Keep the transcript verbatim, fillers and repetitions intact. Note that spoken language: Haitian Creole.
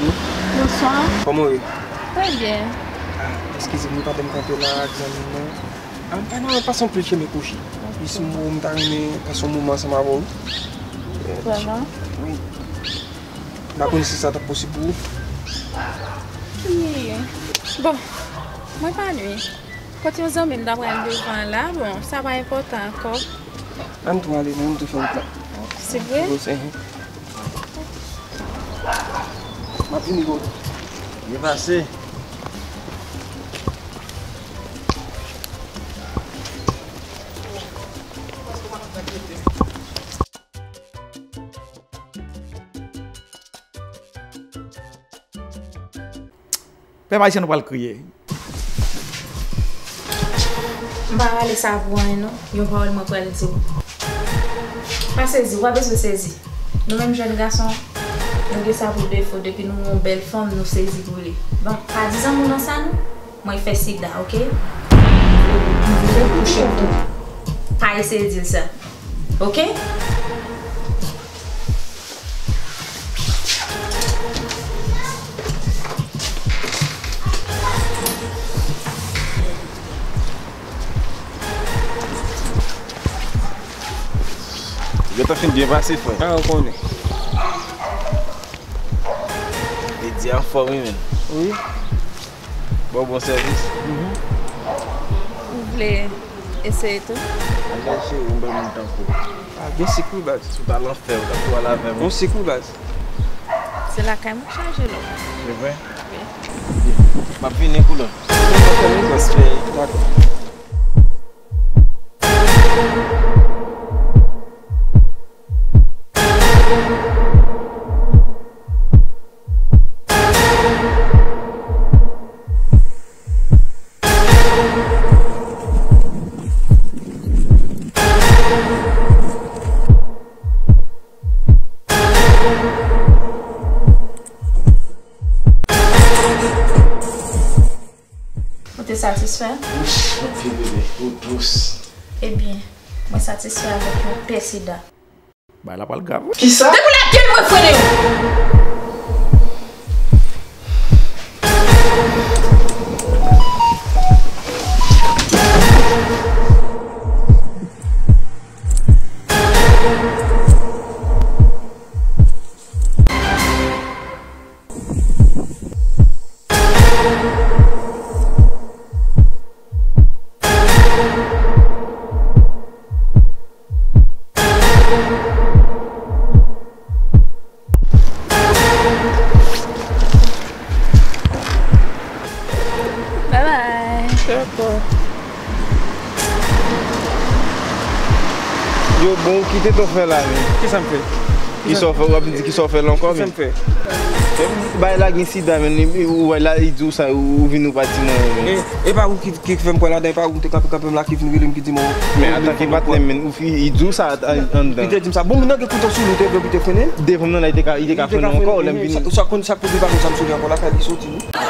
Maggie. Bonswa. Kòman w ye? Trè byen. Ah, eskize m, m pa t kanpe la ak zanmi m nan. Ah, m pa nan pase yon pil chemen kouche. Jis m, m ta renmen pase yon moman ansanm avè w. Vrèman? Wi. M pa konn si sa t ap posib pou ou. Wi. Bon, mwen pa nwi. Kot yon zanmi m ta pral devan la, bon, sa pa enpòtan ankò. Ann tou ale, men m tou fè wout la. Se vre? Wi, se. M ap vini, bro. Byen pase. Pèp ayisyen, nou pral kriye. M pa rale sa pou anyen non. Yon pawòl mwen pral di w. Pa sezi, w pa bezwen sezi. Nou menm jèn gason, nou gen sa pou defo, depi nou wè yon bèl fanm, nou sezi pou li. Bon, pa di zanmi w nan sa non. Mwen fè sida, oke? M vle kouche w tou. Pa eseye di l sa. Oke? Gentan fin byen pase, frè. Ah, ou konnen. Li di anfòm, wi, men. Wi. Bon, bon sèvis. Mhm. Ou vle eseye tou? Anmwey cheri, yon bèl moun tankou w. Ah, gen sik wi, baz. Si w t al anfè, ou t ap tou al avè m. Yon sik wi, baz. Se lakay mwen chaje lò. Se vre? Wi. M ap vini pou lòt. Respè. Dakò. Ou te satisfè? Wouch, anpil bebe, ou dous. Ebyen, mwen satisfè avèk yon pè sida. Bagay la pral grav wi. Kisa? Depi w la gèl mwen frene yo. Bye bye. Dakò. Yo, bon, ou kite ton frè la, men. Kisa m fè? Kisa w fè? W ap vin di kisa w fè la ankò, men. Kisa m fè? Bay la gen sida, men. Ou wè la, li di w sa, ou vin ou pa di mwen, men. E, e pa ou ki, ki fè m kwè ladan, e pa ou te kanpe, kanpe m la ki vin rele m, ki di mwen. Men antanke patnè m, men, ou fi, li di w sa an, anndan. Li te di m sa. Bon, moun nan gen kouto sou li, ou te vle pou te frennen? Devan m nan la, li te ka, li te ka frennen ankò, lè m vini. Sa, sa konn sa k pou li pa konn sa m sou li ankò, lakay li soti, wi.